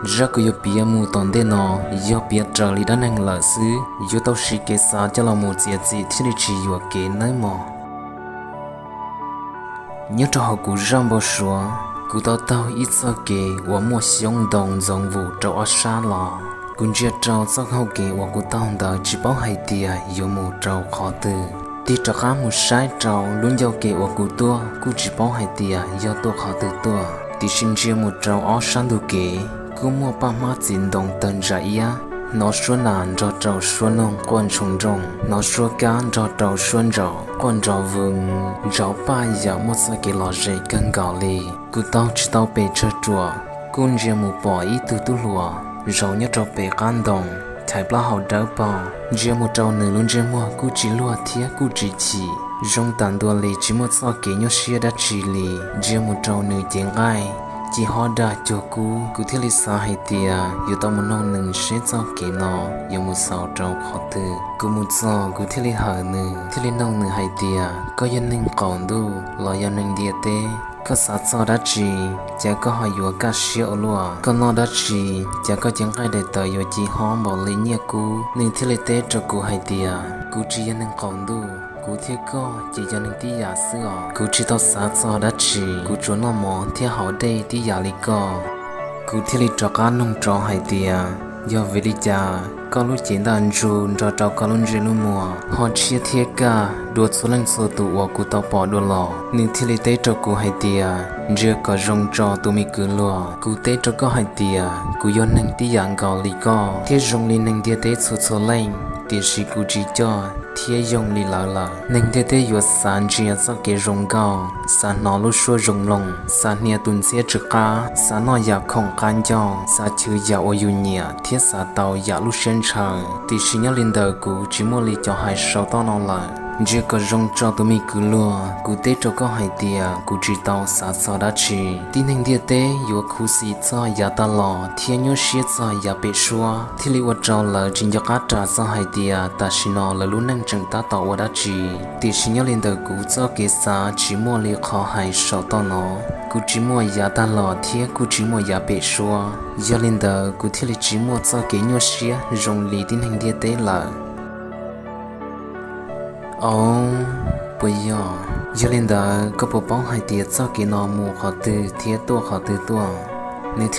Zaj kuv yuav piav mus tom ntej no yog piav raws li dab neeg lawm xwb, yuav tau siv kev xav coj los mus txiav txim thiaj li tsis yuam kev nawb mog. Nyob rau hauv kuv zaj npau suav, kuv tau taug ib txoj kev uas muaj xyoob ntoo ntxoov vus rau ob sab los. Kuv ntsia rau txoj hau kev uas kuv taug ntawd tsis paub hais tias yuav mus rau qhov twg. Tig rov qab mus saib rau lub ncauj kev uas kuv tuaj kuj tsis paub hais tias yog tuaj qhov twg tuaj, tiam sis ntsia mus rau ob sab ntug kev kuj muaj paj hmab txiv ntoo tawg ntsa iab, hnov suab nas nrog rau suab noog quaj ntshoo nrooj, hnov suab kab nrog rau suab ntsaum quaj nrov vwv, ntsauv paj yam muaj txoj kev lom zem kawg nkaus li. Kuv taug tsis tau pes tsawg ruam, kuj ntsia mus pom ib tug tub hluas zaum nyob rau pem qab ntoo, thaiv plaub hau dawb paug. Ntsia mus rau nws lub ntsej muag kuj tsis luag thiab kuj tsis chim, zoo tas ntua li tsis muaj txoj kev nyuaj siab dab tsi li. Ntsia mus rau nws cev nqaij ci hob dag cuag kub, kuv thiaj li xav hais tias yuav tau mus noog nws seb txoj kev no yuav mus xaus rau qhov twg. Kuv mus txog kuv thiaj li hawm nws, thiaj li noog nws hais tias, koj yog neeg qaum ntuj los yog neeg ntiaj teb? Koj xav txog dab tsi, cas koj ho yuav kaj siab ua luaj? Koj noj dab tsi, cas koj cev nqaij daim tawv yuav ci hob npaum li nyiaj kub? Nws thiaj li teb rau kuv hais tias, kuv tsis yog neeg qaum ntuj, kuv thiab koj ces yog neeg tib yam xwb os. Kuv tsis tau xav txog dab tsi, kuv tsuas noj mov thiab haus dej tib yam li koj. Kuv thiaj li rov qab noog rov hais tias, yog vim li cas koj lub cev ntaj ntsug nrog rau koj lub ntsej lub muag ho tshiab thiab kaj dua txhua leej txhua tus uas kuv tau pom dua los? Nws thiaj li teb rau kuv hais tias, ntsia kom zoo tso tus me kwv luag, kuv teb rau koj hais tias kuv yog neeg tib yam nkaus li koj thiab zoo li neeg ntiaj teb txhua txhua leej, tiam sis kuv tsis coj thiab yoog li lawv lawm. Neeg ntiaj teb yuav xav ntsia txoj kev zoo nkauj, xav hnov lub suab zoo mloog, xav hnia tus ntxhiab tsw qab, xav noj yam khoom qab ncauj, xav chwv yam uas yus nyiam thiab xav tau yam lub siab ntshaw. Tiam sis nyob li ntawm kuv tsis muaj li cov hais saum toj no lawm. Ntsia kom zoo tso tus me kwv luag, kuv teb rau koj hais tias kuv tsis tau xav txog dab tsi. Tib neeg ntiaj teb yuav khuv xim txog yav tag los thiab nyuaj siab txog yav pem suab, thiaj li ua rau lawv tsis nco qab ras txog hais tias tam sim no lawv lub neej tseem tab tom ua dab tsi. Tiam sis nyob li ntawm kuv txoj kev xav tsis muaj li qhov hais saum toj no. Kuv tsis muaj yav tag los thiab kuj tsis muaj yav pem suab. Yog li ntawd kuv thiaj li tsis muaj txoj kev nyuaj siab zoo li tib neeg ntiaj teb lawm. Au, puas yog? Yog li ntawd koj puas paub hais tias txoj kev no mus qhov twg thiab tuaj qhov twg tuaj? Nws thiaj